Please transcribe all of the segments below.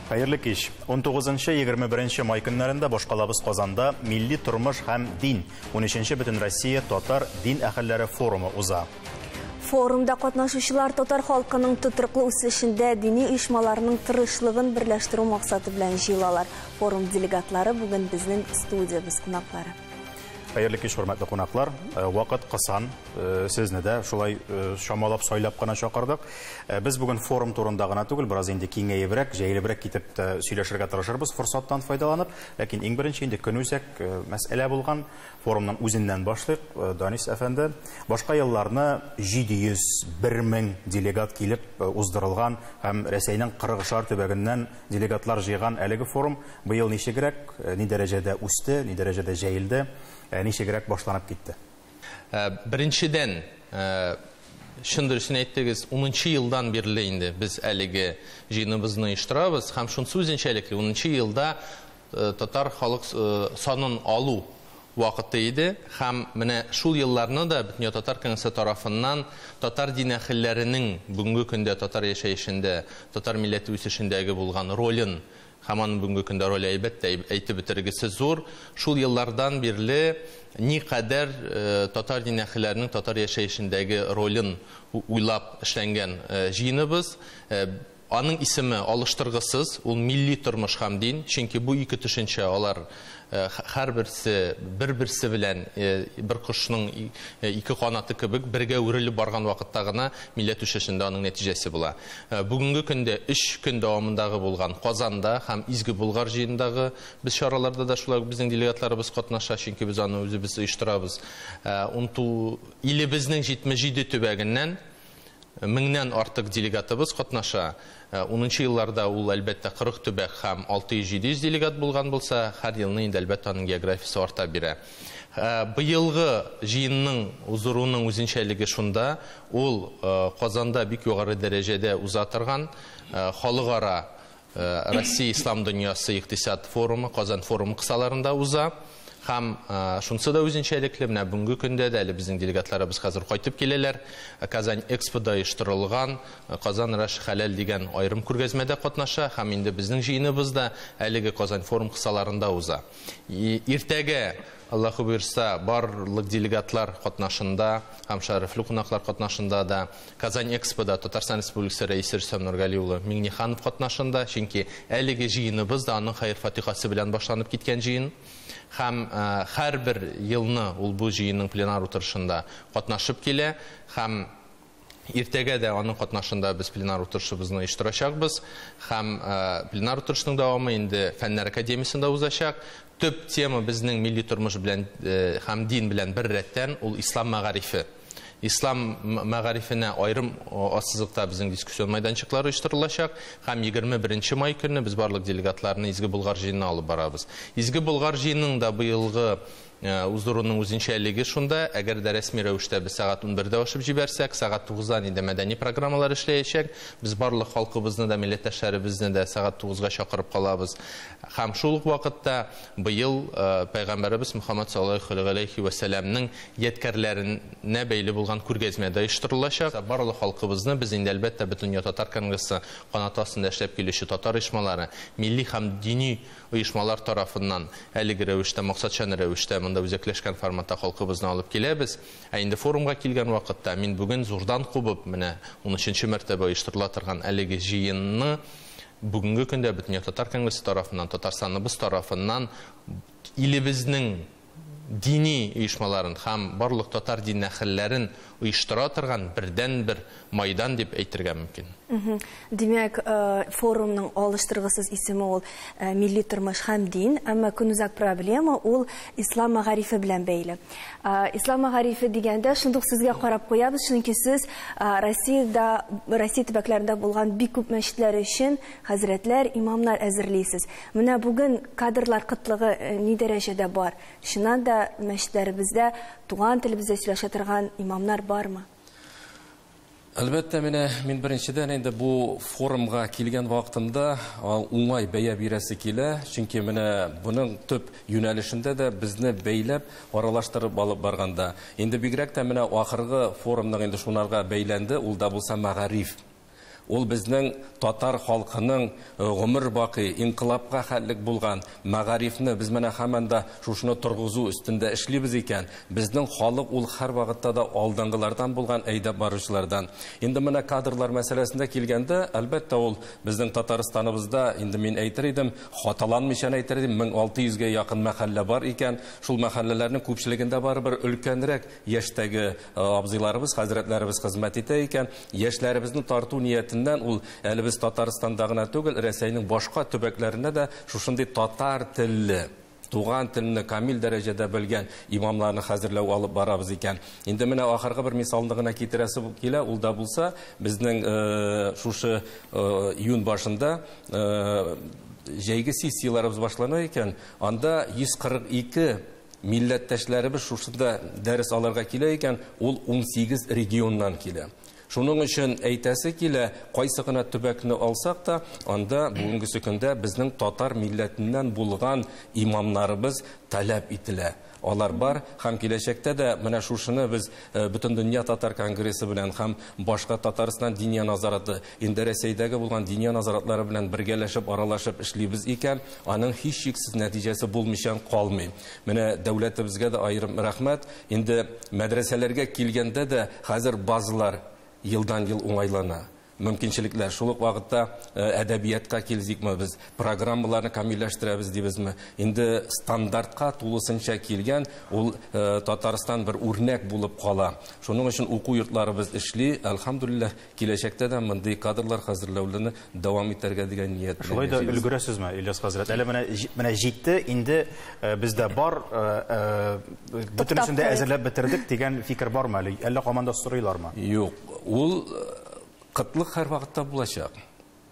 Хәерле кич. 19-21 май көннәрендә башкалабыз Казанда Милли тормыш һәм дин 13 Бөтенроссия татар дин әһелләре форумы уза. Форумда катнашучылар татар халкының тотрыклы үсешендә дини оешмаларның тырышлыгын берләштерү максаты белән җыелалар. Форум делегатлары бүген безнең студиябез кунаклары. Хәерле кич, хөрмәтле кунаклар. Вакыт кысан, сезне дә шулай чамалап сайлап кына чакырдык. Без бүген форум турында гына түгел, бераз инде киңәебрәк, җәелебрәк китеп сөйләшергә тырышырбыз, форсаттан файдаланып. Ләкин иң беренче инде көнүзәк мәсьәлә булган форумның үзеннән башлыйк. Данис әфәнде, башка елларны 701 мең делегат килеп уздырылган һәм Рәсәйнең 40 төбәгеннән делегатлар җыйган әлеге форум быел ничегрәк, ни дәрәҗәдә үсте, ни дәрәҗәдә җәелде, ничегрәк башланып китте? Беренчедән, чын дөресен әйттегез, 10 елдан бирле инде без әлеге җыеныбызны оештырабыз һәм шунысы үзенчәлекле, 10 елда татар халык санын алу вакыты иде һәм менә шул елларны да Бөтендөнья татар конгрессы тарафыннан татар дин әһелләренең бүгенге көндә татар яшәешендә, татар милләте үсешендәге булган ролен һәм аның бүгенге көндә роле әлбәттә әйтеп бетергесез зур. Шул еллардан бирле никадәр татар дин әһелләренең татар яшәешендәге ролен уйлап эшләнгән җыеныбыз. Аның исеме алыштыргысыз, ул милли тормыш һәм дин, чөнки бу ике төшенчә алар һәрберсе бер-берсе белән бер кошның ике канаты кебек бергә үрелеп барган вакытта гына милләт үсешендә аның нәтиҗәсе була. Бүгенге көндә 3 көн дәвамындагы булган Казанда һәм Изге Болгар җыенындагы без чараларда да шулай ук безнең делегатларыбыз катнаша, чөнки без аны үзебез оештырабыз. Илебезнең 77 төбәгеннән меңнән артык делегатыбыз катнаша. 10 елларда ул әлбәттә 40 төбәк һәм 600-700 делегат булган булса, һәр елны инде әлбәттә аның географиясе арта бирә. Быелгы җыенның уздыруның үзенчәлеге шунда, ул Казанда бик югары дәрәҗәдә уза торган халыкара Россия Ислам дөньясы икътисад форумы, Казан форумы кысаларында уза. Һәм шунысы да үзенчәлекле, менә бүгенге көндә дә әле безнең делегатларыбыз хәзер кайтып киләләр. Казан Экспода оештырылган Казан Раш Хәләл дигән аерым күргәзмәдә катнаша һәм инде безнең җыеныбыз да әлеге Казан форум кысаларында уза. Иртәгә Аллаһу буйырса барлык делегатлар катнашында һәм шәрәфле кунаклар катнашында да Казан Экспода Татарстан Республикасы рәисе Рөстәм Нургали улы Миңнеханов катнашында, чөнки әлеге җыеныбыз да аның хәер-фатихасы белән башланып киткән җыен. Һәм һәрбер елны ул бу җыенның пленар утырышында катнашып килә һәм иртәгә дә аның катнашында без пленар утырышыбызны оештырачакбыз. Һәм пленар утырышның дәвамы инде Фәннәр академиясендә узачак. Төп тема безнең милли тормыш белән һәм дин белән бер рәттән ул ислам мәгарифе. Ислам мәгарифенә аерым ассызыкта безнең дискуссион мәйданчыклар оештырылачак һәм 21 май көнне без барлык делегатларны Изге Болгар җыенына алып барабыз. Изге Болгар җыенының да быелгы уздыруның үзенчәлеге шунда, әгәр дә рәсми рәвештә без сәгать 11-дә ачып җибәрсәк, сәгать 9-дан инде мәдәни программалар эшләячәк. Без барлык халкыбызны да, милләттәшләребезне дә сәгать 9-га чакырып калабыз. Һәм шул ук вакытта быел Пәйгамбәребез Мөхәммәд саллаллаһу алейхи ва сәлламнең ядкәрләренә бәйле булган күргәзмә дә оештырылачак. Барлык халкыбызны без инде әлбәттә Бөтендөнья татар конгрессы канаты астында эшләп килүче татар оешмалары, милли һәм дини оешмалар тарафыннан әлеге рәвештә, максатчан рәвештә монда үзәкләшкән форматта халкыбызны алып киләбез. Ә инде форумга килгән вакытта мин бүген зурдан кубып, менә 13 мәртәбә оештырыла торган әлеге җыенны бүгенге көндә Бөтендөнья татар конгрессы тарафыннан, Татарстаныбыз тарафыннан илебезнең дини оешмаларын һәм барлык татар дин әһелләрен оештыра торган бердән-бер майдан дип әйтергә мөмкин. Димәк, форумның алыштыргысыз исеме ул милли тормыш һәм дин, әмма көнүзәк проблема ул ислам мәгарифе белән бәйле. Ислам мәгарифе дигәндә шундук сезгә карап куябыз, чөнки сез Россиядә, Россия төбәкләрендә булган бик күп мәчетләр өчен хәзрәтләр, имамнар әзерлисез. Менә бүген кадрлар кытлыгы ни дәрәҗәдә бар? Чыннан да мәчетләребездә туган телебездә сөйләшә торган имамнар бармы? Әлбәттә, менә мин беренчедән инде бу форумга килгән вакытымда уңай бәя бирәсе килә, чөнки менә буның төп юнәлешендә дә безне бәйләп, аралаштырып алып барганда. Инде бигрәк тә менә ахыргы форумның инде шунарга бәйләнде, ул да булса мәгариф. Ул безнең татар халкының гомер бакый инкыйлабка хәллек булган мәгарифне без менә һаман да шушыны торгызу өстендә эшлибез икән. Безнең халык ул һәр вакытта да алдынгылардан булган, әйдәп баручылардан. Инде менә кадрлар мәсьәләсендә килгәндә, әлбәттә, ул безнең Татарстаныбызда, инде мин әйтер идем, хаталанмыйча әйтер идем, 1600гә якын мәхәллә бар икән. Шул мәхәлләләрнең күпчелегендә барыбер өлкәнрәк яшьтәге абзыйларыбыз, хәзрәтләребез хезмәт итә икән. Яшьләребезне тарту ниятеннән ул әле без Татарстанда гына түгел, Рәсәйнең башка төбәкләрендә дә шушындый татар телле, туган телне камил дәрәҗәдә белгән имамларны хәзерләү алып барабыз икән. Инде менә ахыргы бер мисалны гына китерәсе килә, ул да булса безнең шушы июнь башында җәйге сессияләребез башлана икән. Анда 142 милләттәшләребез шушында дәрес алырга килә икән, ул 18 регионнан килә. Шуның өчен әйтәсе килә, кайсы гына төбәкне алсак та, анда бүгенге көндә безнең татар милләтеннән булган имамнарыбыз таләп ителә. Алар бар һәм киләчәктә дә менә шушыны без Бөтендөнья татар конгрессы белән һәм башка Татарстан диния назараты, инде Рәсәйдәге булган диния назаратлары белән бергәләшеп, аралашып эшлибез икән, аның һичшиксез нәтиҗәсе булмыйча калмый. Менә дәүләтебезгә дә аерым рәхмәт. Инде мәдрәсәләргә килгәндә дә хәзер базалар елдан-ел уңайлана. Мөмкинчелекләр. Шул ук вакытта әдәбиятка килзикме без, программаларны камилләштерәбез дибезме? Инде стандартка тулысынча килгән ул Татарстан бер үрнәк булып кала. Шуның өчен уку йортларыбыз эшли. Әлхәмдүлилләһ, киләчәктә дә мондый кадрлар хәзерләүләрне дәвам итәргә дигән ният белән. Шулай да өлгерәсезме, Ильяс хәзрәт? Әле менә җитте, инде бездә бар, бөтенесен дә әзерләп бетердек дигән фикер бармы әле? Әллә команда сорыйлармы? Юк, ул кытлык һәр вакытта булачак.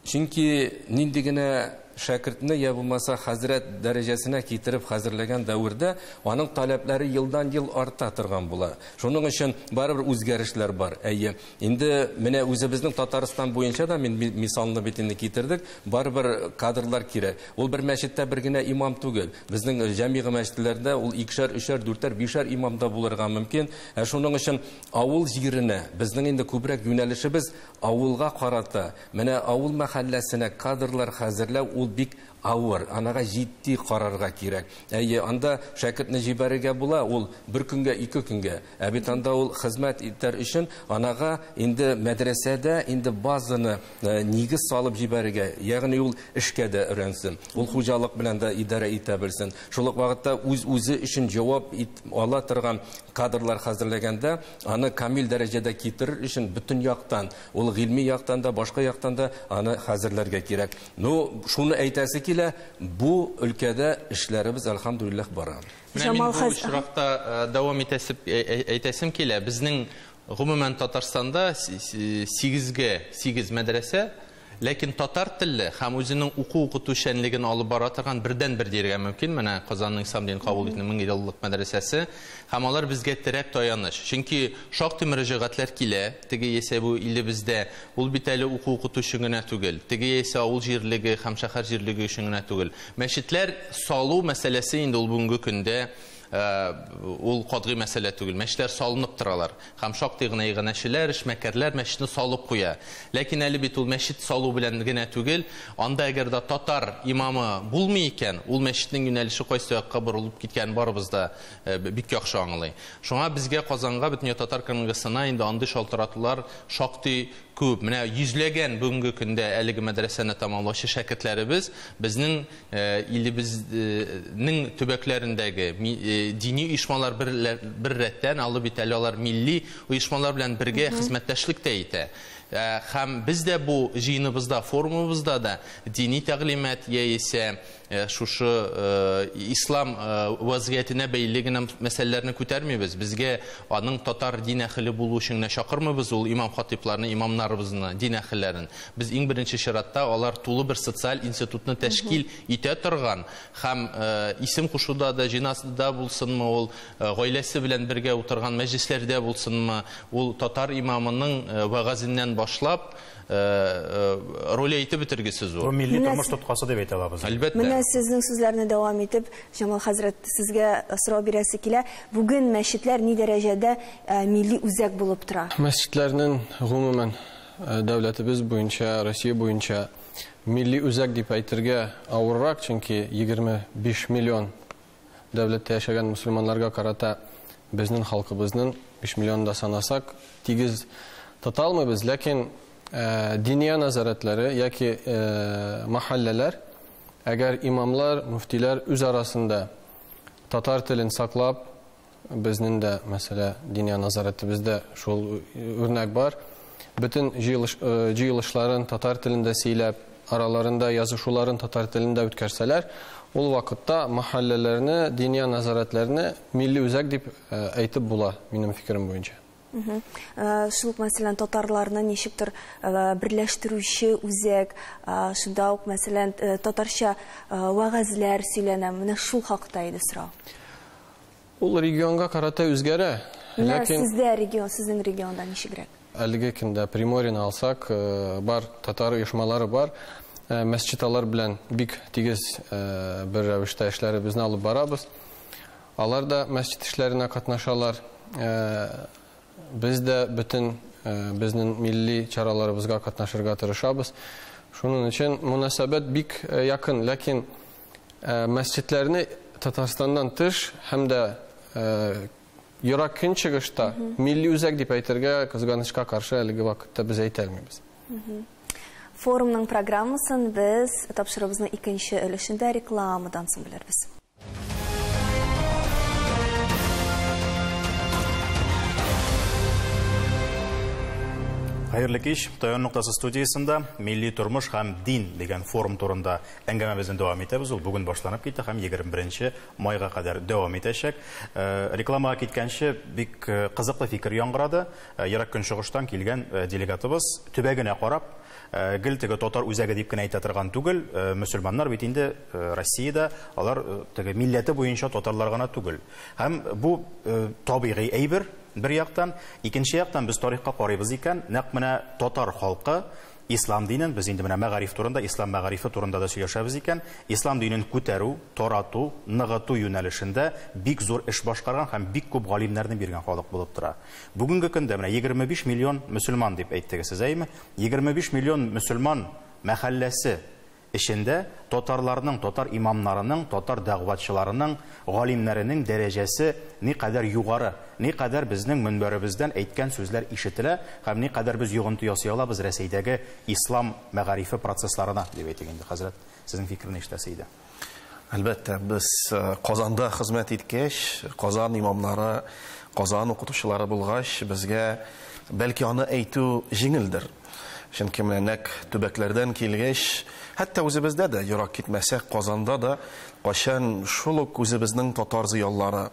Чөнки нинди генә шәкертне я булмаса хәзрәт дәрәҗәсенә китереп хәзерләгән дәвердә аның таләпләре елдан-ел арта торган була. Шуның өчен барыбер үзгәрешләр бар. Әйе, инде менә үзебезнең Татарстан буенча да мин мисалны бит инде китердек, барыбер кадрлар кирәк. Ул бер мәчеттә бер генә имам түгел. Безнең җәмигъ мәчетләрдә ул икешәр, өчәр, дүртәр, бишәр имам да булырга мөмкин. Ә шуның өчен авыл җиренә безнең инде күбрәк юнәлешебез авылга карата. Менә авыл мәхәлләсенә кадрлар хәзерләү ул бик авыр, анага җитди карарга кирәк. Әйе, анда шәкертне җибәрергә була, ул бер көнгә, ике көнгә. Ә бит анда ул хезмәт итәр өчен анага инде мәдрәсәдә инде базаны нигез салып җибәрергә, ягъни ул эшкә дә өйрәнсен, ул хуҗалык белән дә идарә итә белсен. Шул ук вакытта үз-үзе өчен җавап ала торган кадрлар хәзерләгәндә аны камил дәрәҗәдә китерер өчен бөтен яктан, ул гыйльми яктан да, башка яктан да аны хәзерләргә кирәк. Ну, шуны әйтәсе килә, бу өлкәдә эшләребез әлхәмдүлилләһ бара. Менә мин бу очракта дәвам әйтәсем килә. Безнең гомумән Татарстанда 8 мәдрәсә, ләкин татар телле һәм үзенең уку-укыту эшчәнлеген алып бара торган бердән-бер дияргә мөмкин. Менә Казанның Ислам динен кабул итүнең 1000 еллык мәдрәсәсе һәм алар безгә терәк таяныч. Чөнки шактый мөрәҗәгатьләр килә, теге яисә бу илебездә ул бит әле уку-укыту өчен генә түгел, теге яисә авыл җирлеге һәм шәһәр җирлеге өчен генә түгел. Мәчетләр салу мәсьәләсе инде ул бүгенге көндә ул катгый мәсьәлә түгел. Мәчетләр салынып торалар. Һәм шактый гына иганәчеләр, эшмәкәрләр мәчетне салып куя. Ләкин әле бит ул мәчет салу белән генә түгел, анда әгәр дә татар имамы булмый икән, ул мәчетнең юнәлеше кайсы якка борылып киткәнен барыбыз да бик яхшы аңлый. Шуңа безгә Казанга, Бөтендөнья татар конгрессына инде андый шалтыратулар шактый күп. Менә йөзләгән бүгенге көндә әлеге мәдрәсәне тәмамлаучы шәкертләребез безнең илебезнең төбәкләрендәге дини оешмалар бер рәттән алып бит әле алар милли оешмалар белән бергә хезмәттәшлек тә итә. Һәм без дә бу җыеныбызда, форумыбызда да дини тәгълимат яисә шушы ислам вазгыятенә бәйле генә мәсьәләләрне күтәрмибез. Безгә аның татар дин әһеле булу өчен генә чакырмыйбыз ул имам хатипларны, имамнарыбызны, дин әһелләрен. Без иң беренче чиратта алар тулы бер социаль институтны тәшкил итә торган һәм исем кушуда да, җиназада булсынмы ул, гаиләсе белән бергә утырган мәҗлесләрдә булсынмы, ул татар имамының вәгазеннән башлап роле әйтеп бетергесез ул. Бу милли тормыш тоткасы дип әйтә алабыз. Әлбәттә. Менә сезнең сүзләрне дәвам итеп, Җамал хәзрәт, сезгә сорау бирәсе килә. Бүген мәчетләр ни дәрәҗәдә милли үзәк булып тора? Мәчетләрнең гомумән дәүләтебез буенча, Россия буенча милли үзәк дип әйтергә авыррак, чөнки 25 миллион дәүләттә яшәгән мөселманнарга карата безнең халкыбызның 5 миллион да санасак, тигез тота алмыйбыз, ләкин диния нәзарәтләре яки мәхәлләләр, әгәр имамлар, мөфтиләр үз арасында татар телен саклап, безнең дә, мәсәлә, диния нәзарәтебездә шул үрнәк бар, бөтен җыелышларын татар телендә сөйләп, араларында язышуларын татар телендә үткәрсәләр, ул вакытта мәхәлләләрне, диния нәзарәтләрне милли үзәк дип әйтеп була, минем фикерем буенча. Шул ук, мәсәлән, татарларны ничектер берләштерүче үзәк, шунда ук, мәсәлән, татарча вәгазьләр сөйләнә. Менә шул хакта иде сорау. Ул регионга карата үзгәрә. Ләкин сездә регион, сезнең регионда ничегрәк? Әлеге көндә Приморьены алсак, бар татар оешмалары бар. Мәсҗидләр белән бик тигез бер рәвештә эшләребезне алып барабыз. Алар да мәсҗид эшләренә катнашалар. Без дә бөтен безнең милли чараларыбызга катнашырга тырышабыз. Шуның өчен мөнәсәбәт бик якын, ләкин мәсҗидләрне Татарстаннан тыш һәм дә Ерак Көнчыгышта милли үзәк дип әйтергә кызганычка каршы әлеге вакытта без әйтә алмыйбыз. Форумның программасын без тапшыруыбызның икенче өлешендә рекламадан соң белербез. Хәерле кич. Таян ноктасы студиясендә Милли тормыш һәм дин дигән форум турында әңгәмәбезне дәвам итәбез. Ул бүген башланып китте һәм 21 майга кадәр дәвам итәчәк. Рекламага киткәнче бик кызыклы фикер яңгырады. Ерак Көнчыгыштан килгән делегатыбыз төбәгенә карап, гел теге татар үзәге дип кенә әйтә торган түгел, мөселманнар бит инде Россиядә алар теге милләте буенча татарлар гына түгел. Һәм бу табигый әйбер. Бер яктан, икенче яктан без тарихка карыйбыз икән, нәкъ менә татар халкы ислам динен, без инде менә мәгариф турында, ислам мәгарифе турында да сөйләшәбез икән, ислам динен күтәрү, тарату, ныгыту юнәлешендә бик зур эш башкарган һәм бик күп галимнәрне биргән халык булып тора. Бүгенге көндә менә 25 миллион мөселман дип әйттегез сез, әйме? 25 миллион мөселман мәхәлләсе эчендә татарларның, татар имамнарының, татар дәгъватчыларының, галимнәренең дәрәҗәсе ни кадәр югары, ни кадәр безнең мөнбәребездән әйткән сүзләр ишетелә һәм ни кадәр без йогынты ясый алабыз Рәсәйдәге ислам мәгарифе процессларына, дип әйтик инде, хәзрәт, сезнең фикерне ишетәсе иде. Әлбәттә, без Казанда хезмәт иткәч, Казан имамнары, Казан укытучылары булгач, безгә бәлки аны әйтү җиңелдер. Чөнки менә нәкъ төбәкләрдән килгәч, хәтта үзебездә дә ерак китмәсәк, Казанда да кайчан шул ук үзебезнең татар зыялылары,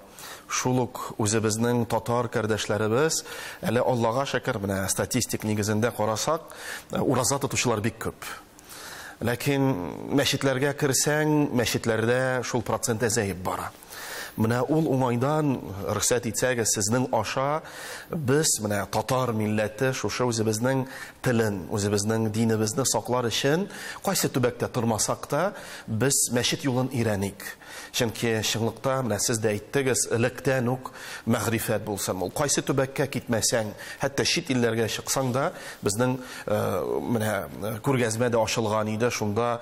шул ук үзебезнең татар кардәшләребез, әле Аллага шөкер, менә статистик нигезендә карасак, ураза тотучылар бик күп. Ләкин мәчетләргә керсәң, мәчетләрдә шул процент әзәеп бара. Менә ул уңайдан, рөхсәт итсәгез, сезнең аша без менә татар милләте шушы үзебезнең телен, үзебезнең динебезне саклар өчен кайсы төбәктә тормасак та, без мәчет юлын өйрәник. Чөнки чынлыкта менә сез дә әйттегез, электән үк мәгърифәт булсын. Ул кайсы төбәккә китмәсәң, хәтта чит илләргә чыксаң да, безнең менә күргәзмә дә ачылган иде, шунда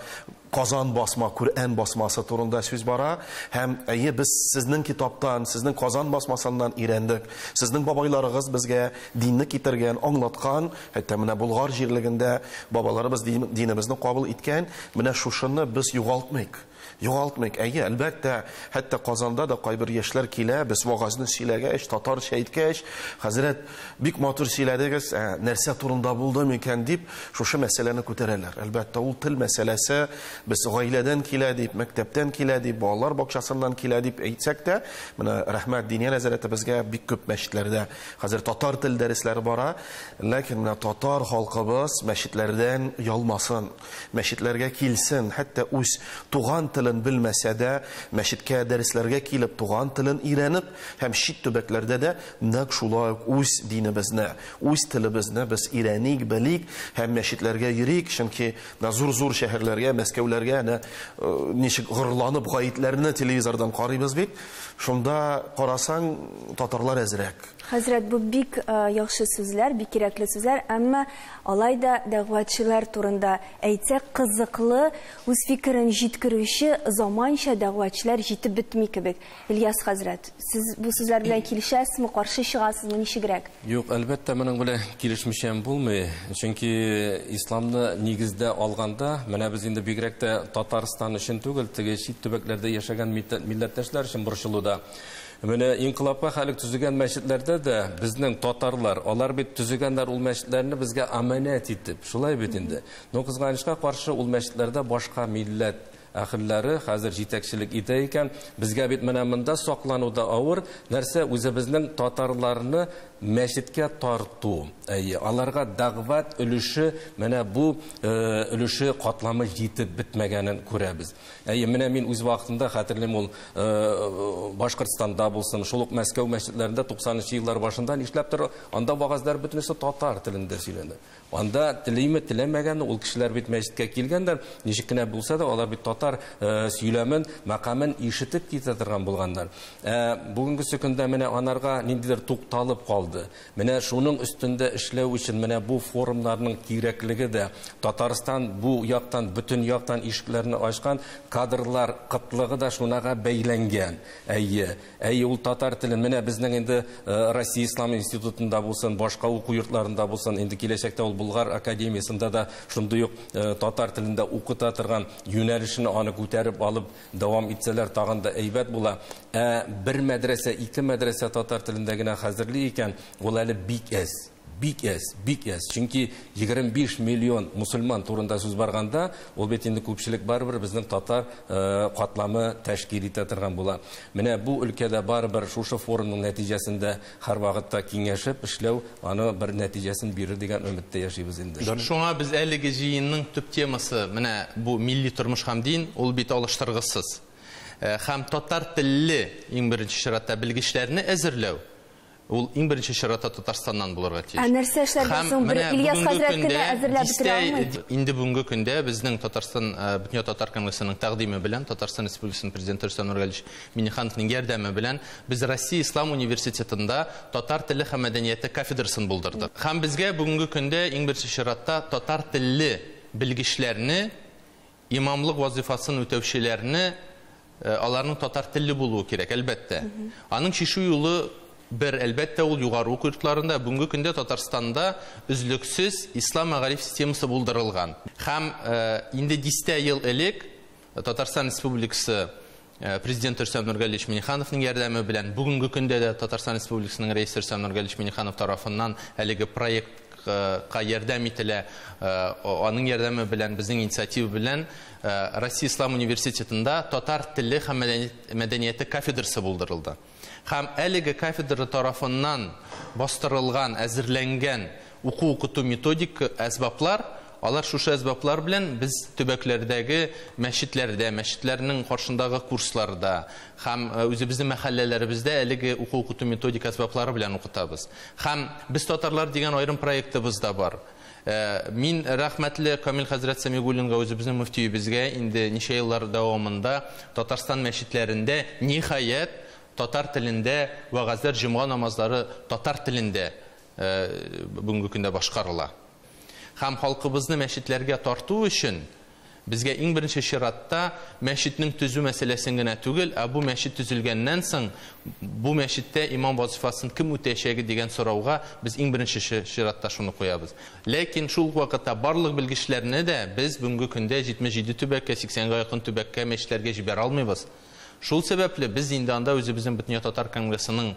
Казан басма, Коръән басмасы турында сүз бара. Һәм әйе, без сезнең китаптан, сезнең Казан басмасыннан өйрәндек. Сезнең бабайларыгыз безгә динне китергән, аңлаткан, хәтта менә Болгар җирлегендә бабаларыбыз динебезне кабул иткән. Менә шушыны без югалтмыйк. Югалтмыйк. Әйе, әлбәттә, хәтта Казанда да кайбер яшьләр килә, без вагазны сөйләгәч, татарча әйткәч, хәзрәт, бик матур сөйләдегез, нәрсә турында булды микән дип, шушы мәсьәләне күтәрәләр. Әлбәттә, ул тел мәсьәләсе без гаиләдән килә дип, мәктәптән килә дип, балалар бакчасыннан килә дип әйтсәк тә, менә рәхмәт Диния нәзарәтебезгә бик күп мәчетләрдә хәзер татар тел дәресләре бара, ләкин менә татар халкыбыз мәчетләрдән ялмасын, мәчетләргә килсен, хәтта үз туган телен белмәсә дә, мәчеткә дәресләргә килеп, туган телен өйрәнеп һәм чит төбәкләрдә дә нәкъ шулай ук үз динебезне, үз телебезне без өйрәник, белик һәм мәчетләргә йөрик, чөнки зур-зур шәһәрләргә, Мәскәүләргә әнә ничек горурланып гаетләрне телевизордан карыйбыз бит. Шунда карасаң, татарлар әзрәк. Хәзрәт, бу бик яхшы сүзләр, бик кирәкле сүзләр, әмма алай да дәгъватчылар турында әйтсәк, кызыклы, үз фикерен җиткерүче заманча дәгъватчылар җитеп бетми кебек. Ильяс хәзрәт, сез бу сүзләр белән килешәсезме, каршы чыгасызмы, ничегрәк? Юк, әлбәттә, моның белән килешмичә булмый. Чөнки исламны нигездә алганда, менә без инде бигрәк тә Татарстан өчен түгел, теге чит төбәкләрдә яшәгән милләттәшләр өчен борчылуда. Менә инкыйлабка хәлек төзегән мәчетләрдә дә безнең татарлар, алар бит төзегәннәр ул мәчетләрне безгә аманәт итеп, шулай бит инде. Но кызганычка каршы ул мәчетләрдә башка милләт әһелләре хәзер җитәкчелек итә икән. Безгә бит менә монда саклануда авыр нәрсә, үзебезнең татарларны мәчеткә тарту. Әйе, аларга дәгъват өлеше, менә бу өлеше катламы җитеп бетмәгәнен күрәбез. Әйе, менә мин үз вакытында хәтерлим, ул Башкортстанда булсын, шул ук Мәскәү мәчетләрендә 90нчы еллар башында нишләптер, анда вагазлар бөтенесе татар телендә сөйләнде. Анда телиме, теләмәгәнме, ул кешеләр бит мәчеткә килгәндә, ничек кенә булса да, алар бит татар сөйләмен, мәкамен ишетеп китә торган булганнар. Бүгенге көндә менә анарга ниндидер тукталып калды. Менә шуның өстендә эшләү өчен менә бу форумнарның кирәклеге дә, Татарстан бу яктан, бөтен яктан ишекләрне ачкан, кадрлар кытлыгы да шунага бәйләнгән. Әйе, әйе, ул татар телен менә безнең инде Россия Ислам институтында булсын, башка уку йортларында булсын, инде киләчәктә ул Булгар академиясендә дә шундый ук татар телендә укыта торган юнәлешне аны күтәреп алып дәвам итсәләр тагын да әйбәт була. Бер мәдрәсә, ике мәдрәсә татар телендә генә хәзерли икән, ул әле бик әз. Бик әз, бик әз. Чөнки 25 миллион мусульман турында сүз барганда, ул бит инде күпчелек барыбер безнең татар катламы тәшкил итә торган була. Менә бу өлкәдә барыбер шушы форумның нәтиҗәсендә һәр вакытта киңәшеп эшләү аны бер нәтиҗәсен бирер дигән өметтә яшибез инде. Шуңа без әлеге җыенның төп темасы менә бу милли тормыш һәм дин, ул бит алыштыргысыз. Һәм татар телле иң беренче чиратта белгечләрне әзерләү. Ул иң беренче чиратта Татарстаннан булырга тиеш. Ә нәрсә эшләргә соң? Ильяс хәзрәт кенә әзерләп бетерә алмый. Инде бүгенге көндә безнең Татарстан Бөтендөнья татар конгрессының тәкъдиме белән, Татарстан Республикасының президенты Рөстәм Нургалиевич Миннихановның ярдәме белән без Россия Ислам университетында татар теле һәм мәдәнияте кафедрасын булдырдык. Һәм безгә бүгенге көндә иң беренче чиратта татар телле белгечләрне, имамлык вазифасын үтәүчеләрне, аларның татар телле булуы кирәк, әлбәттә. Аның чишү юлы бер, әлбәттә, ул югары уку йортларында. Бүгенге көндә Татарстанда өзлексез ислам мәгариф системасы булдырылган. Һәм инде дистә ел элек Татарстан Республикасы президенты Рөстәм Нургалиевич Миннихановның ярдәме белән бүгенге көндә дә Татарстан Республикасының рәисе Рөстәм Нургалиевич Минниханов тарафыннан әлеге проектка ярдәм ителә. Аның ярдәме белән, безнең инициатива белән Россия Ислам университетында татар теле һәм мәдәнияте кафедрасы булдырылды. Һәм әлеге кафедра тарафыннан бастырылган, әзерләнгән уку-укыту методик әсбаплар, алар шушы әсбаплар белән без төбәкләрдәге мәчетләрдә, мәчетләрнең каршындагы курсларда һәм үзебезнең мәхәлләләребездә әлеге уку-укыту методик әсбаплары белән укытабыз. Һәм без татарлар дигән аерым проектыбыз да бар. Мин рәхмәтле Камил хәзрәт Сәмигуллинга, үзебезнең мөфтиебезгә, инде ничә еллар дәвамында Татарстан мәчетләрендә ниһаять татар телендә вәгазьләр, җомга намазлары татар телендә бүгенге көндә башкарыла. Һәм халкыбызны мәчетләргә тарту өчен безгә иң беренче чиратта мәчетнең төзү мәсьәләсен генә түгел, ә бу мәчет төзелгәннән соң бу мәчеттә имам вазифасын кем үтәчәге дигән сорауга без иң беренче чиратта шуны куябыз. Ләкин шул вакытта барлык белгечләрне дә без бүгенге көндә 77 төбәккә, 80-гә якын төбәккә мәчетләргә җибәрә алмыйбыз. Шул сәбәпле без инде анда үзебезнең Бөтендөнья татар конгрессының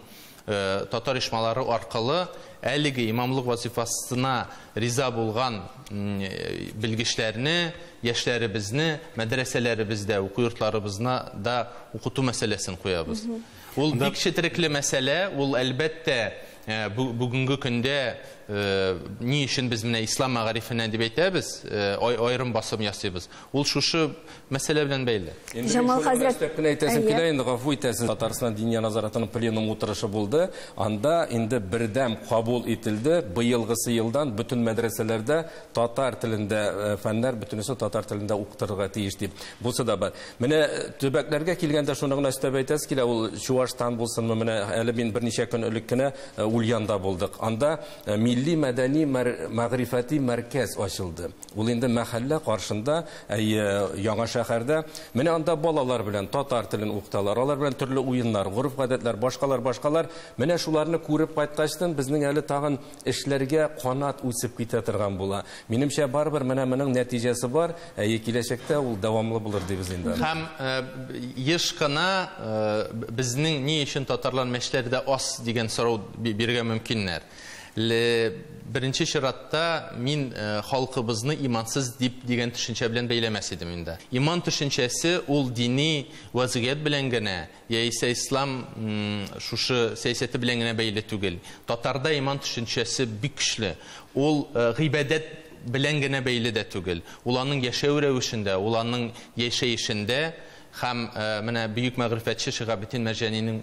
татар оешмалары аркылы әлеге имамлык вазифасына риза булган белгечләрне, яшьләребезне мәдрәсәләребездә, уку йортларыбызна да укыту мәсьәләсен куябыз. Ул бик четерекле мәсьәлә, ул әлбәттә бүгенге көндә ни өчен без менә ислам мәгарифенә дип әйтәбез, аерым басым ясыйбыз. Ул шушы мәсьәлә белән бәйле. Җамал хәзрәт, әйтәсем килә инде, гафу итәсез, Татарстан Диния назаратының пленум утырышы булды. Анда инде бердәм кабул ителде. Быелгысы елдан бөтен мәдрәсәләрдә татар телендә фәннәр бөтенесе татар телендә укытырга тиеш дип. Бусы да бар. Менә төбәкләргә килгәндә шуны гына өстәп әйтәсе килә, ул Чуашстан булсынмы, менә әле мин берничә көн элек кенә Ульянда булдык. Анда милли мәдәни мәгърифәти мәркәз ачылды. Ул инде мәхәллә каршында, яңа шәһәрдә. Менә анда балалар белән татар телен укыталар, алар белән төрле уеннар, гореф-гадәтләр, башкалар. Менә шуларны күреп кайткачтан безнең әле тагын эшләргә канат үсеп китә торган була. Минемчә, барыбер менә моның нәтиҗәсе бар, киләчәктә ул дәвамлы булыр дибез инде. Һәм еш кына безнең ни өчен татарлар мәчетләрдә аз дигән сорау бирергә мөмкиннәр. Беренче чиратта мин халкыбызны имансыз дип дигән төшенчә белән бәйләмәс идем инде. Иман төшенчәсе ул дини вазгыять белән генә, яисә ислам шушы сәясәте белән генә бәйле түгел. Татарда иман төшенчәсе бик көчле. Ул гыйбадәт белән генә бәйле дә түгел. Ул аның яшәү рәвешендә, ул аның яшәешендә. Һәм менә бөек мәгърифәтче Шиһабетдин Мәрҗанинең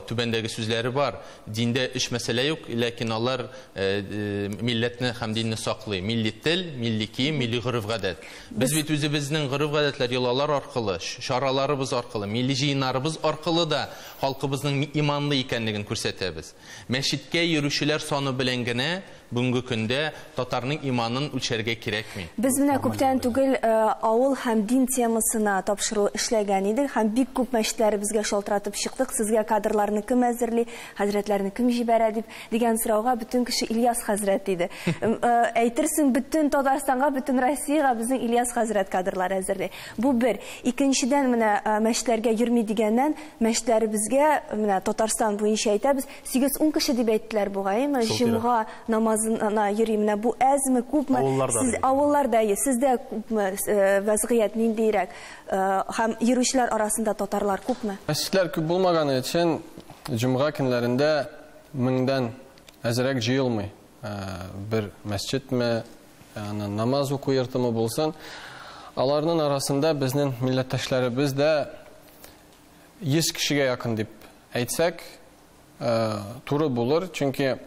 түбәндәге сүзләре бар. Диндә өч мәсьәлә юк, ләкин алар милләтне һәм динне саклый. Милли тел, милли кием, милли гореф-гадәт. Без бит үзебезнең гореф-гадәтләр, йолалар аркылы, чараларыбыз аркылы, милли җыеннарыбыз аркылы да халкыбызның иманлы икәнлеген күрсәтәбез. Мәчеткә йөрүчеләр саны белән генә бүгенге көндә татарның иманын үлчәргә кирәкми. Без менә күптән түгел авыл һәм дин темасына тапшыру эшләгән идек һәм бик күп мәчетләребезгә шалтыратып чыктык. Сезгә кадрларны кем әзерли, хәзрәтләрне кем җибәрә дип дигән сорауга бөтен кеше Ильяс хәзрәт диде. Әйтерсең, бөтен Татарстанга, бөтен Россиягә безнең Ильяс хәзрәт кадрлар әзерли. Бу бер. Икенчедән, менә мәчетләргә йөрми дигәннән, мәчетләребезгә менә Татарстан буенча әйтәбез, 8-10 кеше дип әйттеләр бугай, җомга намазына йөри. Менә бу әзме, күпме? Сез авылларда, сездә күпме вазгыять ниндирәк? Һәм йөрүчеләр арасында татарлар күпме? Мәчетләр күп булмаганы өчен җомга көннәрендә меңдән әзрәк җыелмый. Бер мәчетме, намаз уку йортымы булсын, аларның арасында безнең милләттәшләребез дә 100 кешегә якын дип әйтсәк, туры булыр, чөнки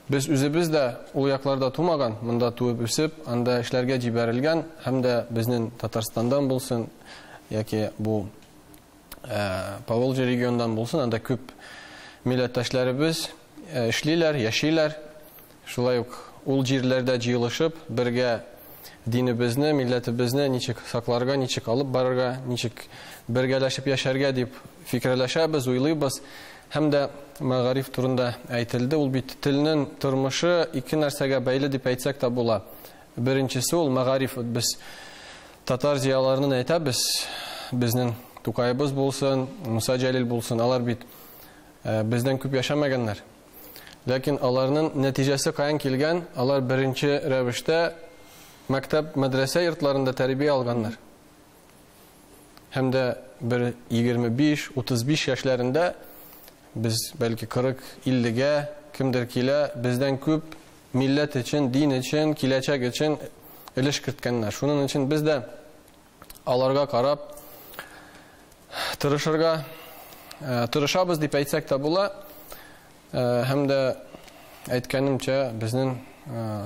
без үзебез дә ул якларда тумаган, монда туып үсеп, анда эшләргә җибәрелгән, һәм дә безнең Татарстандан булсын, яки бу Поволжье региондан булсын, анда күп милләттәшләребез эшлиләр, яшиләр. Шулай ук ул җирләрдә җыелышып, бергә динебезне, милләтебезне ничек сакларга, ничек алып барырга, ничек бергәләшеп яшәргә дип фикерләшәбез, уйлыйбыз. Һәм дә мәгариф турында әйтелде. Ул бит телнең тормышы ике нәрсәгә бәйле дип әйтсәк тә була. Беренчесе ул мәгариф. Без татар зыяларының әйтәбез, безнең Тукайыбыз булсын, Муса Җәлил булсын, алар бит бездән күп яшәмәгәннәр. Ләкин аларның нәтиҗәсе каян килгән? Алар беренче рәвештә мәктәп, мәдрәсә йортларында тәрбия алганнар. Һәм дә бер 25-35 яшьләрендә без бәлки 40-50-гә кемдер килә, бездән күп милләт өчен, дин өчен, киләчәк өчен өлеш керткәннәр. Шуның өчен без дә аларга карап тырышырга тырышабыз дип әйтсәк тә була. Һәм дә әйткәнемчә, безнең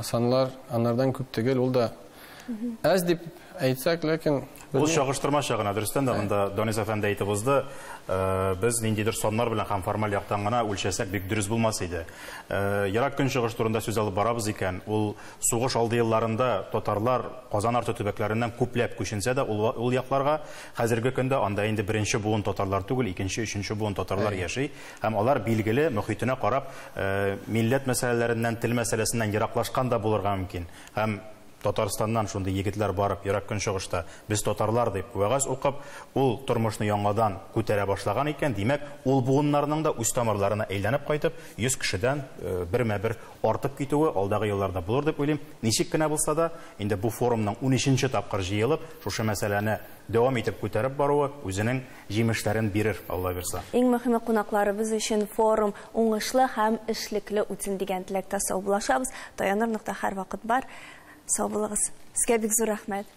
санлар анардан күп түгел, ул да әз дип әйтсәк, ләкин ул чагыштырмача гына, дөрестән дә монда Данис әфәнде әйтеп узды, без ниндидер саннар белән һәм формаль яктан гына үлчәсәк бик дөрес булмас иде. Ерак Көнчыгыш турында сүз алып барабыз икән, ул сугыш алды елларында татарлар Казан арты төбәкләреннән күпләп күченсә дә, ул якларга хәзерге көндә анда инде беренче буын татарлар түгел, икенче, өченче буын татарлар яши һәм алар билгеле мөхитенә карап милләт мәсьәләләреннән, тел мәсьәләсеннән ераклашкан да булырга мөмкин. Һәм Татарстаннан шундый егетләр барып, Ерак Көнчыгышта без татарлар дип вәгазь укып, ул тормышны яңадан күтәрә башлаган икән, димәк, ул буыннарның да үз тамырларына әйләнеп кайтып, 100 кешедән бермә-бер артып китүе алдагы елларда булыр дип уйлыйм. Ничек кенә булса да, инде бу форумның 13нче тапкыр җыелып, шушы мәсьәләне дәвам итеп күтәреп баруы үзенең җимешләрен бирер, Алла бирса. Иң мөһиме, кунакларыбыз өчен форум уңышлы һәм эшлекле үтсен дигән теләктә саубуллашабыз. Таяныр нокта һәрвакыт бар. Сау булыгыз. Сезгә бик зур рәхмәт.